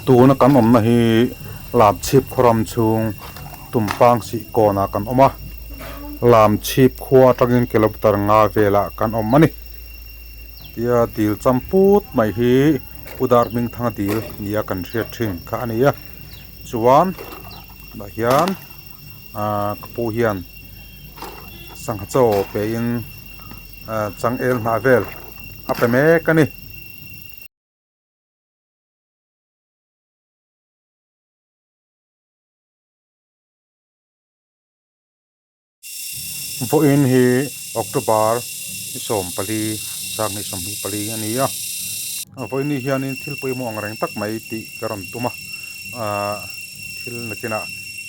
Tuna kan awmna hi Lamchhip khaw ram chhung Tumpang sih kawnah kan awm a, Lamchhip khua atangin kilometer nga velah kan awm a ni. Tia dil cham put mai hi Pu Dar Hmingthanga dil nia kan hriat thin kha a ni a, chuan tunah hian ahh ka pu hian sangha chaw pein ahh changel hnah vel a pe mek a ni. Vawiin hi October ni 14 2024 a ni a, vawiin ni hianin thil pawimawh ang reng tak mai tih ka rawn tum a, ahh thil nakinah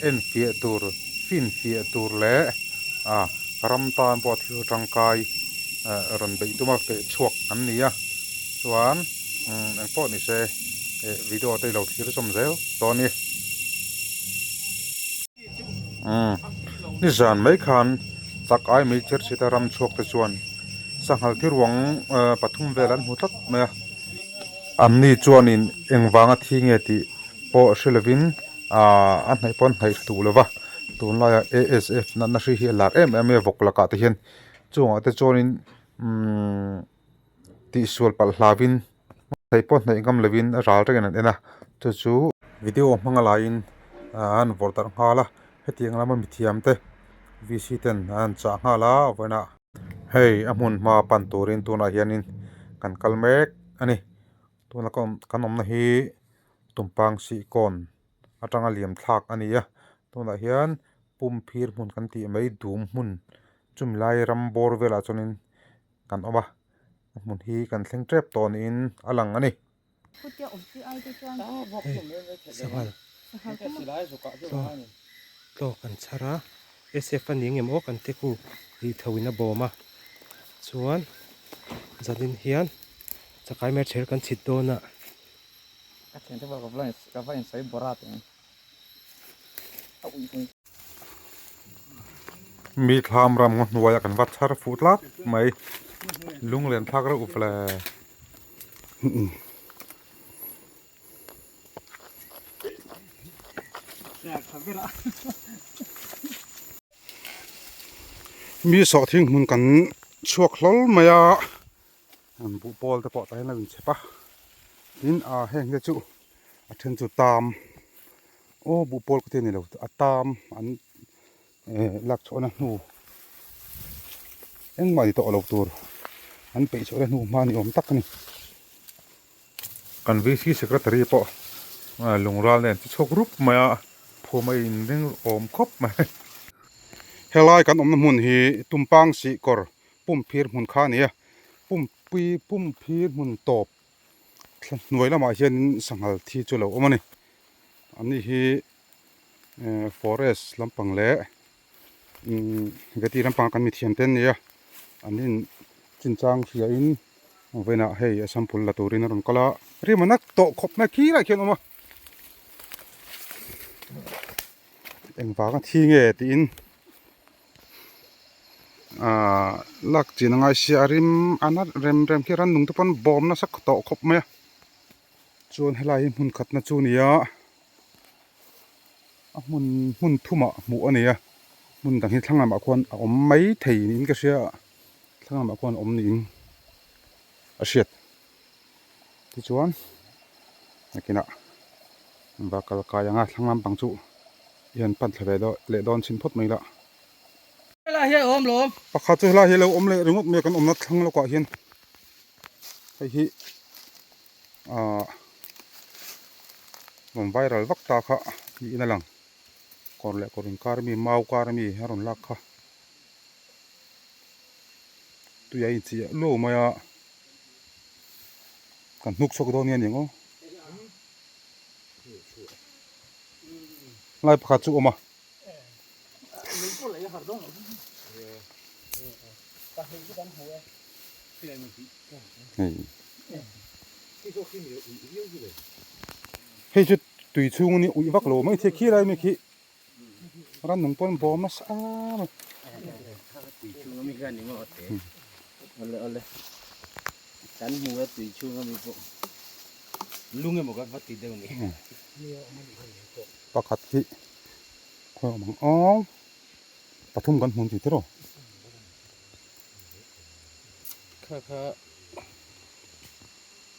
enfiah tur finfiah tur leh ah ram tan pawh thil tangkai ah rawn beih tum a feh chhuak an ni a chuan eng pawh ni se eh video te i lo thlir zawm zel dawn a ni. Nizan mai khan chak ai mai chher chhit a ram chhuak te chuan sanghal thi ruang pathum vel an hmu tlat mai a anni chuanin engvanga thi nge tih pawh hre lovin ahh a hnaih pawh an hnaih tha duh lova tunlaiah A S F natna hri hi a lar em em mai a vawk lakah te hian chungah te chuanin umm tihsual palh hlauhin hnaih pawh hnaih ngam lovin a ral rengin an en a chu chu video hmanga laiin an vawrh darh nghal a hetiang lama mithiam te V C ten an chah nghal a vawiinah hei a hmun hma pan turin tunah hianin kan kal mek a ni tuna ka awm kan awmna hi tumpang sihkawn atanga liam thlak a ni a tunah hian pumphir hmun kan tih mai dum hmun chumi lai ram bawr velah chuanin kan awm a a hmun hi kan thleng tep tawh niin a lang a ni. Sanghal tlaw kan chhar a SF a ni ngem aw kan te khu ih tho in a bawm a chuan zanin hian chakai mer chher kan chhit dawn a. Mi thlam ram ngaw hnuaiah kan va chhar fuh tlat mai lunglen thlak reuh vle. Mi sawhthing hmun kan chhuak hlawl mai a buh pawl te pawh tah hian a inchhep a tin ah heng te chu a then chu tam aw buh pawl ka ti a ni lo a tam an eh lak chhuahna hnu engmah ni tawh lo tur an peih chhuahna hnu hma ni awm tak a ni. Kan V C secretary pawh lungral nen chu chhuak rup mai a phum a in ring awm khawp mai. Helai kan awmna hmun hi Tumpang sih kawr Pumphir hmun kha a ni a, Pumpui Pumphir hmun tawp hnuai lamah hianin sanghal thi chu a lo awm a ni. Ani hi forest lampang leh veti lampanga kan mithiam te an ni a, an in chinchang hriain vawiinah hei a sample la turin a rawn kal a, rim a nak tawh khawp mai khirah khian a awm a, engvanga thi nge tiin. Ahh lak chin a ngai sia a rim a nalh rem rem khi rannung te pawn bawm nasa tawh khawp mai a chuan helai hi hmun khatna chu a ni a a hmun hmun thumah hmuh a ni a hmun dang hi thlang lamah khuan a awm mai thei niin ka hria a thlang lamah khuan a awm niin a hriat tichuan nakinah va kal kai anga thlang lampang chu i han pan thla ve leh dawn chhin phawt mai la. Pakhat chu helai hi a lo awm leh ringawt mai a kan awmna thlang lawkah hian hei hi ahh rawn viral vak ta kha niin a lang kawr leh kawr inkar ami mau kar ami a rawn lak kha tui a inchih luau mai a kan hnuk chhuak dawn nge aniang aw lai pakhat chu a awm a. Hei chu tui chhung ani uih vak lo mai thei khi lai mi khi rannung pawn bawm nasa mai. Lung emaw ka va ti deuh ni. Pakhat hi khawi awm ang aw pathum kan hmun tih tiraw. Kha kha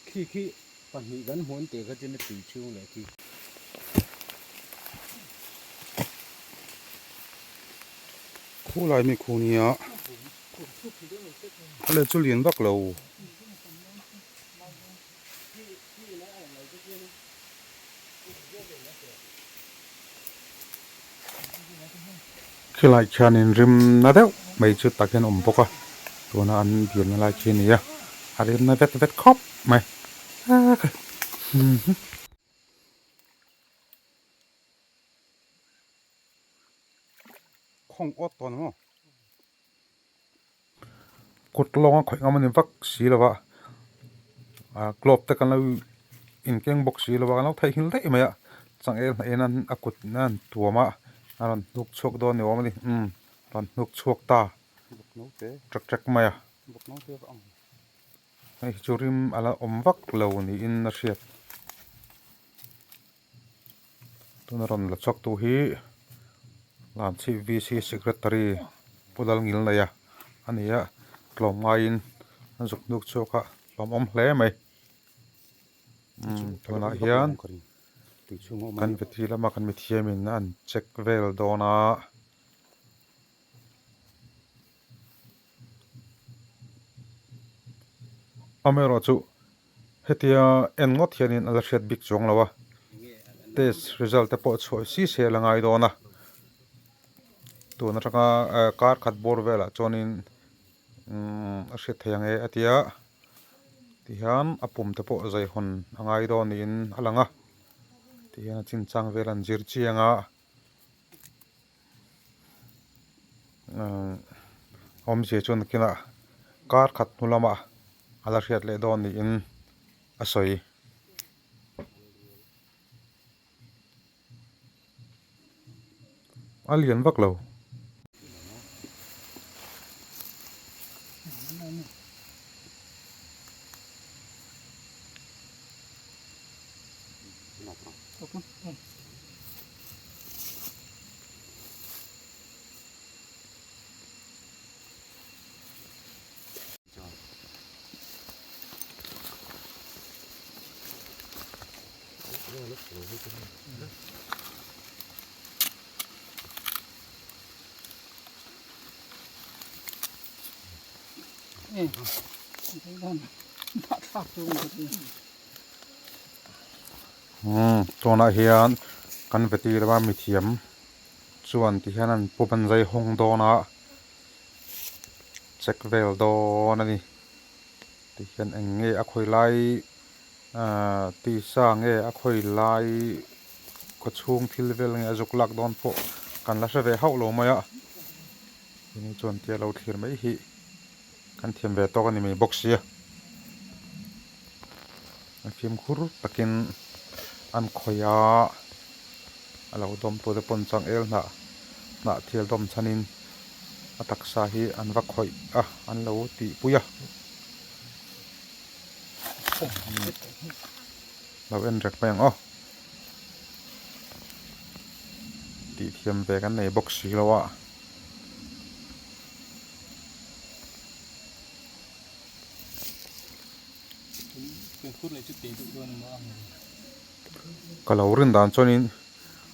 khi khi pahnih kan hmun tih kha chuan a tui chhung leh khi. Khulai mi khu nia a leh chu lian vak lo. Khilai khianin rim na deuh mai chu tak hian a awm bawk a tuna an bialna lai khi a ni a a rim na vet vet khawp mai Khawng awt tawh ni maw? Kut lawnga khawih ngam a ni vak si lo va ah glove te kan lo inkeng bawk si lo va kan lo theihnghilh daih mai a changel hnah in a kut in a han tuam a a rawn hnuk chhuak dawn ni awm a ni umm rawn hnuk chhuak ta ṭek ṭek mai a hei hi chu rim a la awm vak lo niin a hriat. Tuna rawn la chhuak tu hi Lamchhip VC Secretary Pu Lalngilneia a ni a, tlawm ngaiin a zuk hnuk chhuak a hlawmawm hle mai. Umm tunah hian kan veti lama kan mithiamin an check vel dawn a. Amaherawhchu Hetia en ngawt hianin a la hriat bik chuang lo a, test result te pawh chhuah si se a la ngai dawn a, tun atanga kar khat bawr velah chuanin umm a hriat thei ang e a ti a, tihian a pum te pawh zaihawn a ngai dawn niin a lang a, tihian a chinchang vel an zir chiang a. Awmzia chuan nakinah kar khat hnu lamah a la hriat leh dawn niin a sawi. A lian vak lo. Umm tunah hian kan veti lama mithiam chuan ti hian an pu ban zai hawng dawn a check vel dawn a ni ti hian eng nge a khawi lai ahh tisa nge a khawi lai khaw chhung thil vel nge a zuk lak dawn pawh kan la hre ve hauh lo mai a tini chuan tia lo thlir mai hi kan thiam ve tawk a ni mai bawk sia an fimkhur takin an khawih a a lo dawm tur te pawn changel hnah hnah thil dawm chhanin a taksa hi an va khawih a an lo tihpui a lo en rek mai ang aw tih thiam ve kan nei bawk si lo a. Ka lo rin dan chuanin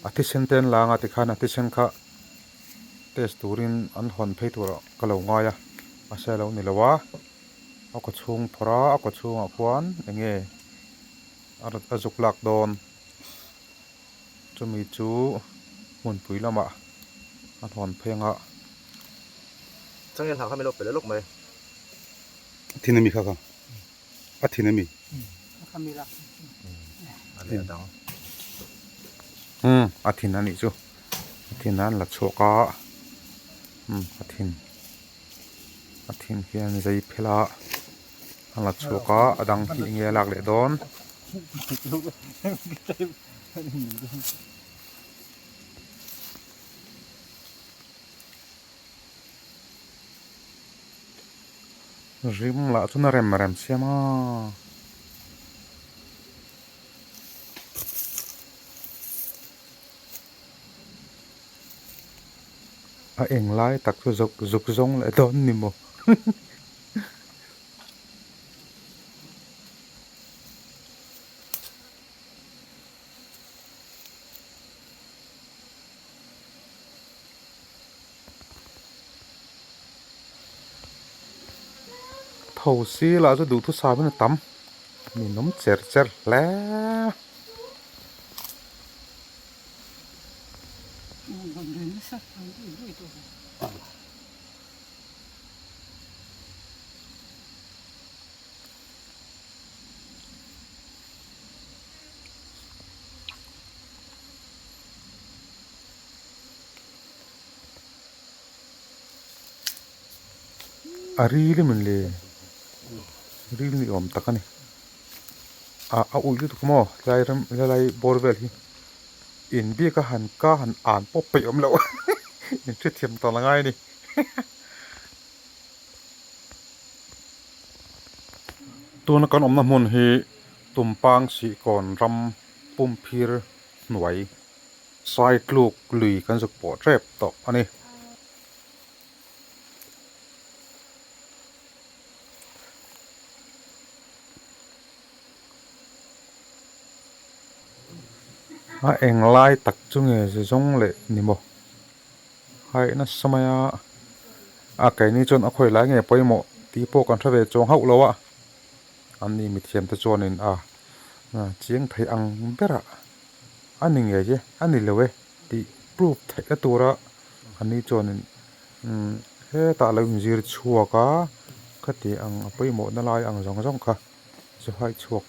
a thisen te an la anga tikhan a thisen kha test turin an hawn phei turah ka lo ngai a mahse a lo ni lo a a kaw chhung phawrh a a kaw chhungah khuan eng nge a zuk lak dawn chumi chu hmunpui lamah an hawn phei anga. Changel hna kha min lo pe leh lawk mai. A thin ami kha kha a thin ami. Umm a thin a nih chu a thin a an la chhuak a umm a thin a thin hian zai phel a an la chhuak a a dang hi enge a lak leh dawn. Rim lah chuan a rem rem siam a. A eng lai tak chu zuk zuk zawng leh dawn ni maw? Tho si lah chu duhthusam in a tam ninawm cher cher hle. A ril em le ril ni awm tak a ni ah a uih lutuk maw helai ram helai bawr vel hi in biak a han ka han an pawp peih awm loh in hrethiam tawh la ngai a ni. Tuna kan awmna hmun hi Tumpang Sihkawn ram pumphir hnuai Saitluk lui kan zuk pawh tep tawh a ni. A eng lai tak chu nge ze zawng leh ni maw? Hai nasa mai a, a keini chuan a khawi lai nge pawimawh tih pawh kan hre ve chuang hauh lo a, an ni mithiam te chuanin a chiang thei ang berah a ni ngei e, a ni lo e tih proof theihna tura an ni chuanin umm hetah a lo inzir chhuak a, khati ang a pawimawhna lai ang zawng zawng kha chu hai chhuak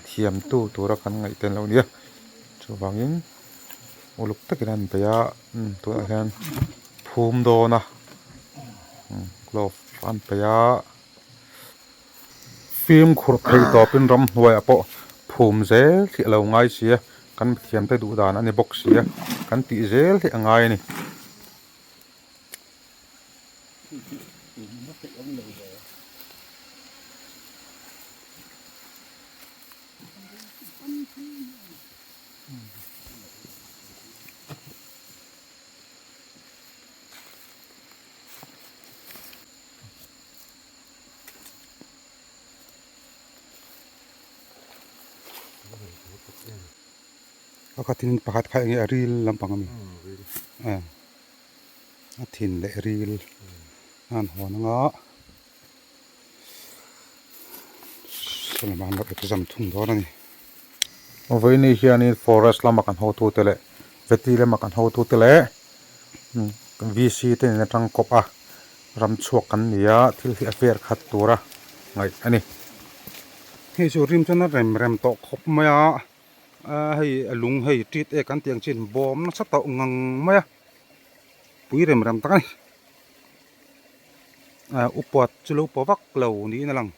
thiamtu tura kan ngaih tel loh a nia chuvangin uluk takin an bei a tunah hian phum dawn a glove an paih a fimkhur theih tawpin ramhnuaiah pawh phum zel hi a lo ngai si a kan mithiamte duh dan a ni bawk si a kan tih zel hi a ngai a ni. Pakhatin pakhat kha enge a ril lampang ami a thin leh ril a han hawn anga saw lamah an lo exam thung dawn a ni. Vawiini hianin forest lama kan hotute leh veti lama kan hotute leh VC te nen atang kawp a ram chhuak kan ni a thil hi a fair khat tura ngaih a ni. Hei chu rim chuan a rem rem tawh khawp mai a hei a lung hei tit ek an tih ang chin bawm nasa tawh ngang mai a. Pui rem rem tak a ni. Ah upat chu lo pa vak lo niin a lang.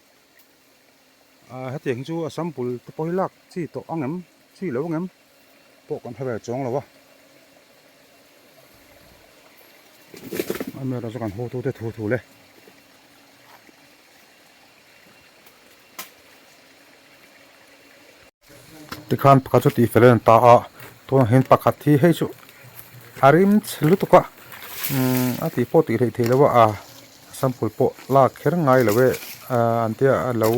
Ah hetiang hi chu a sample te pawh hi lak chi tawh ang em chi lo ang em pawh kan hre ve chuang lo a. Amaherawhchu chu kan hotu te thu thu le. Tikhan pakhat chu tih fel a ni ta a tunah hian pakhat hi hei chu a rim chhe lutuk a umm a tih pawh tih hleih theih loh a a sample pawh lak kher ngai lo e ahh an tia a lo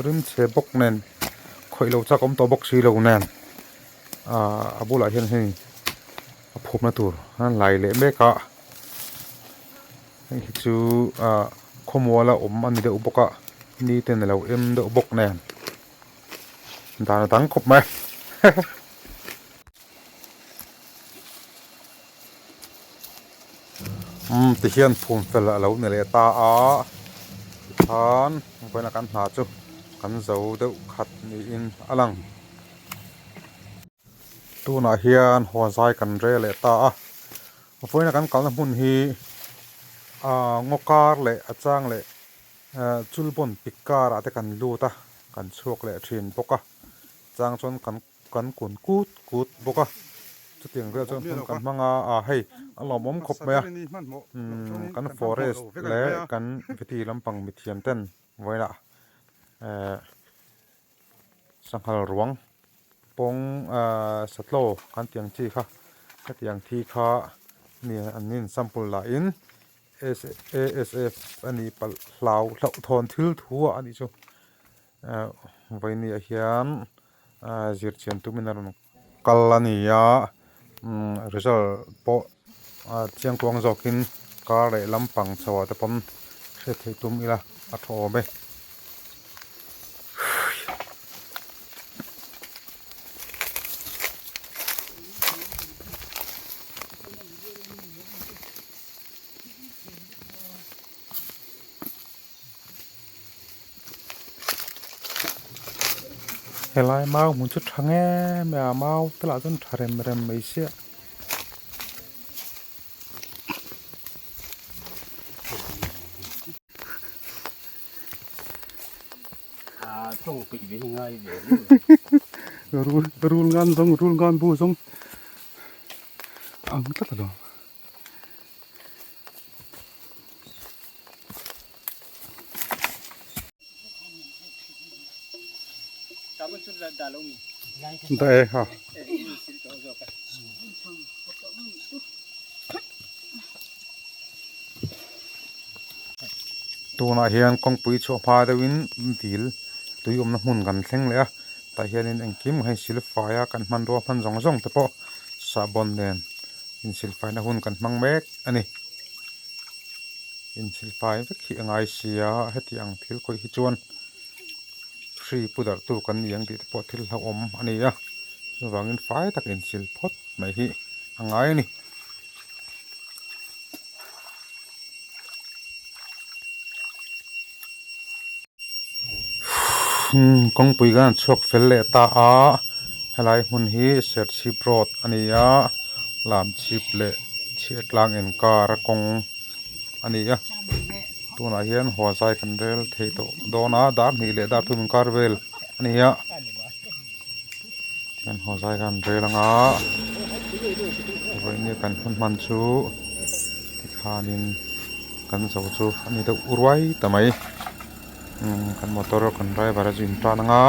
rim chhe bawk nen khawih lo chak awm tawh bawk si lo nen ahh a bulah hian hei a phumna tur a lai leh mek a hei hi chu ahh khawmuala awm a ni deuh bawk a ni ten a lo em deuh bawk nen. Dan a dang khawp mai umm tihian phum fel a lo ni leh ta a tikhan vawiin a kan hna chu kan zo deuh khat niin a lang tunah hian haw zai kan re leh ta a vawiin a kan kalna hmun hi ah ngaw kar leh a chang leh Chulbawn pik karah te kan lut a, kan chhuak leh thin bawk a, chang chuan kan kan kun kut kut bawk a, chutiang vel chuan hun kan hmang a, ah hei a lawmawm khawp mai a, umm kan forest leh kan viti lampang mithiam ten vawiinah eh sanghal ruang pawng ah satlaw kan tih ang chi kha khatiang thi kha. Nia an nin sample lah in ASF a nih palh hlau hlauhthawn thil thu ah a nih chu vawinia hian zirchian tumin a rawn kal a ni a result pawh chiangkuang zawkin kar leh lampang chho ah te pawn hriat theih tum ila a tha awm e. Helai mau hmun chu tha ngem e a mau te lah chuan tha rem rem mai sia. Rul rul ngan zawng rul ngan bu zawng ang tlat alawm. Dah e ha. Tunah hian kawngpui chhuah hma deuhin dil tui awmna hmun kan thleng leh a tah hianin engkim hei silfai a kan hmanrua hman zawng zawng te pawh sahbawn nen insilfaina hun kan hmang mek a ni insilfai vek hi a ngai si a heti ang thil khawih hi chuan hri pu darh tu kan ni ang tih te pawh thil hlauhawm a ni a chuvangin fai tak insil phawt mai hi a ngai a ni. Kawngpui kan chhuak fel leh ta a helai hmun hi Serchhip road a ni a Lamchhip leh Chhiahtlang inkar a kawng a ni a tunah hian haw zai kan rel thei tawh dawn a dar hnih leh dar thum inkar vel a ni a tihian haw zai kan rel ang a vawiin kan hun hman chu tikhanin kan zo chu a ni deuh ruai ta mai. Kan motor kan driver a zin tan anga.